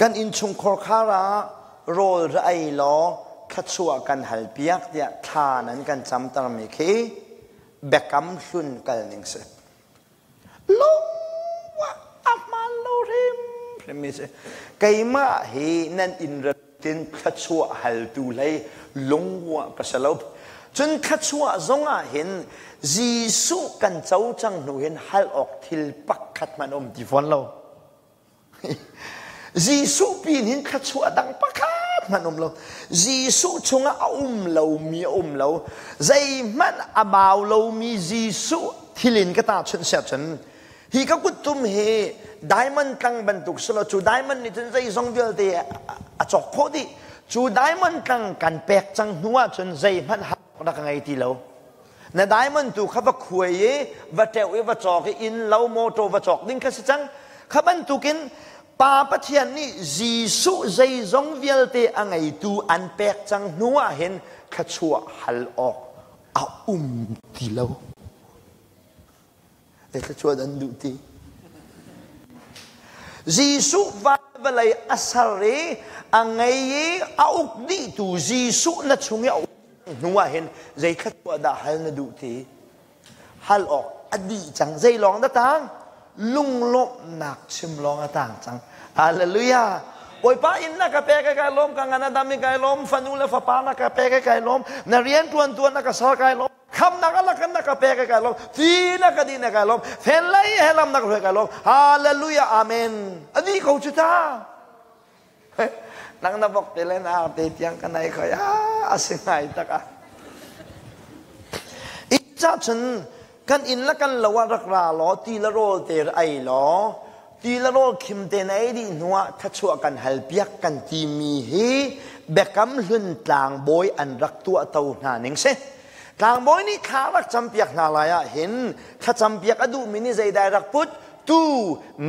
Kan innchungkhar khar ah rawl ra ei law thluachuah kan hal piak tiah thla nan kan camtermi khi biakam hlun kal ning si. Lungwa a hmaan lo hrimhrim mi si. Keimah hi nan inn tin thluachuah haltu hlei lungwa ka si lo. Cun thluachuah zong ah hin Jesuh kan co cang hnu hin hal awk thil pakhat hmanh um ti fawn lo. Jesuh pin hin thluachuah dang pakhat hmanh um lo. Jesuh chungah a um lomi a um lo. Zeihmanh a bau lomi Jesuh thil in ka tahchunh siah cun hi ka kuttum hi diamond tlang bantuk si lo cu diamond nih cun zeizong vialte a cawk khawh dih. Cu diamond tlang kan pek cang hnu ah cun zeihmanh na ka ngei ti lo. Na diamond tu kha va khuai i va ṭeuh i va cawk i inn lo motor va cawk ding kha si cang. Kha bantukin Pa Pathian nih Jesuh zeizong vialte a ngeitu an pek cang hnu ah hin thluachuah hal awk a um ti lo. Zei thluachuah an duh ti? Jesuh van vawlei a ser i a ngei i a uk dihtu Jesuh na chung i a um hnu ah hin zei thluachuah dah hal na duh ti? Hal awk a dih cang. Zei lawng dah tang? Lunglawmhnak chim lawng a tang cang. Hallelujah! Bawipa inn na ka pek kai lawm, ka ngan a dam i kai lawm, fanu le fapa na ka pek kai lawm, na rian tuan tuan na ka sar kai lawm, khamnak a lakan na ka pek kai lawm ti na ka di na kai lawm fen lei he lam na ka hruai kai lawm hallelujah amen ani ko cu ta nang na bok te le na te tiang ka nai khoi a asi ngai tak a cha chun kan inn la kan lo ah rak ra law ti la rawl te ai law ti la rawl khim te na ei dih hnuah thachuah kan hal piak kan ti mi hi biakam hlun tlangbawi an rak tuah to hna ning si tlangbawi nih thla rak campiak hna lai ah hin thlacampiak a duhmi nih zeidai rak put tu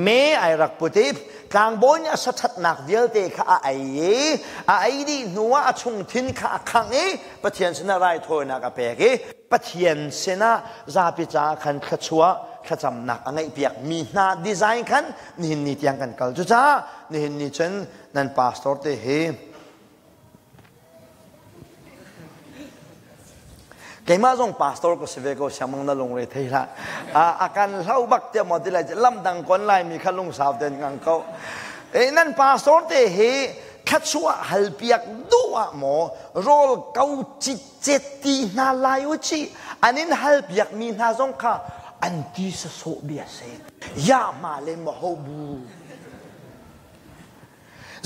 me ai rak put i tlangbawi nih a sathatnak vialte kha a ei i a ei dih hnuah a chungthin kha a khangh i Pathian sinah raithawinak a pek i Pathian sinah zapi caah khan thluachuah thlacamnak a ngeihpiak mi hna design khan nihin ni tiang kan kal cucaah nihin ni cun nan pastor te hi keimah zong pastor ka si ve ko siangmang na lungre thei hlah a kan hlo bak tiah maw ti lai lam dang kon lai mi kha lungsau ten ngang ko e nan pastor te hi thluachuah halpiak duh ah maw rawl ko citcet ti hna lai u ci an in halpiak mi hna zong kha an ti sasawh bia si ya ma le ma ho bu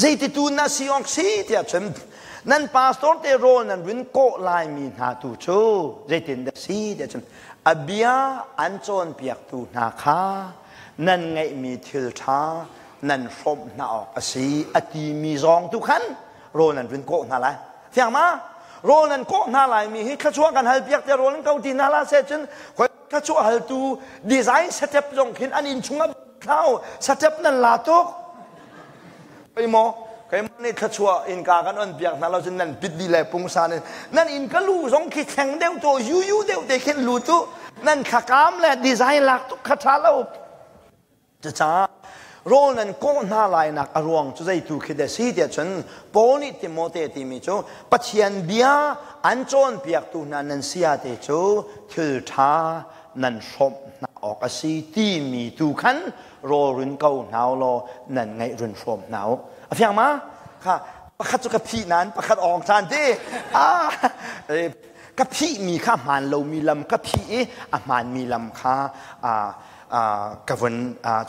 Zeititu na si awk si tiah cun nan pastor te rawl nan run kawh laimi hna tu cu zeitin dah si tiah cun a bia an cawnpiaktu hna kha nan ngeihmi thil ṭha nan hrawmh hna awk a si a timi zawng tu khan rawl nan run kawh hna lai. Fiang ma? Rawl nan kawh hna laimi hi thluachuah kan halpiak tiah rawl nan ko ti hna la seh cun thluachuah haltu design setup zong khin an inn chungah thlau setup nan la tuk Keimah keimah nih thluachuah innka kan on piak hna lo cun nan pit dih le pungsan in nan inn ka lu zong khi thleng deuh to yu yu deuh te khin lu tu nan thlakam le design lak tuk kha tha lo cucaah rawl nan kawh hna lainak a ruang cu zeitu khi dah si tiah cun Paul nih Timote timi cu Pathian bia an cawnpiaktu hna nan sia te cu thil ṭha nan hrawmh hna awk a si timi tu khan rawl run ko hna law nan ngaih run hrawm hna u a fiang ma kha pakhat cu ka phih nain pakhat awng caan ti ah ka phih mi kha hmaan lomi lam ka phih i a hmaan mi lam kha ka vun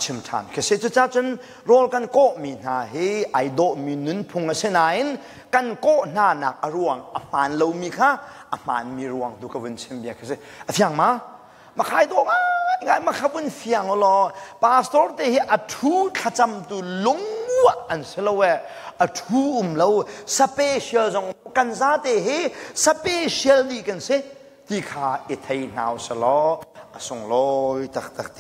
chim ṭhan ka si cucaah cun rawl kan kawh mi hna hi ai dawh mi nunphung a si nain kan kawh hna nak a ruang a hmaan lomi kha a hmaan mi ruang tu ka vun chim bia ka si a fiang ma Makhai dawh ngai ngai makha vun fiang law pastor te hi a thu thlacam tu lungua an si lo e a thu um lo special zong kan za te hi special dih kan si ti kha i thei hna usih law a sunglawi taktak ti.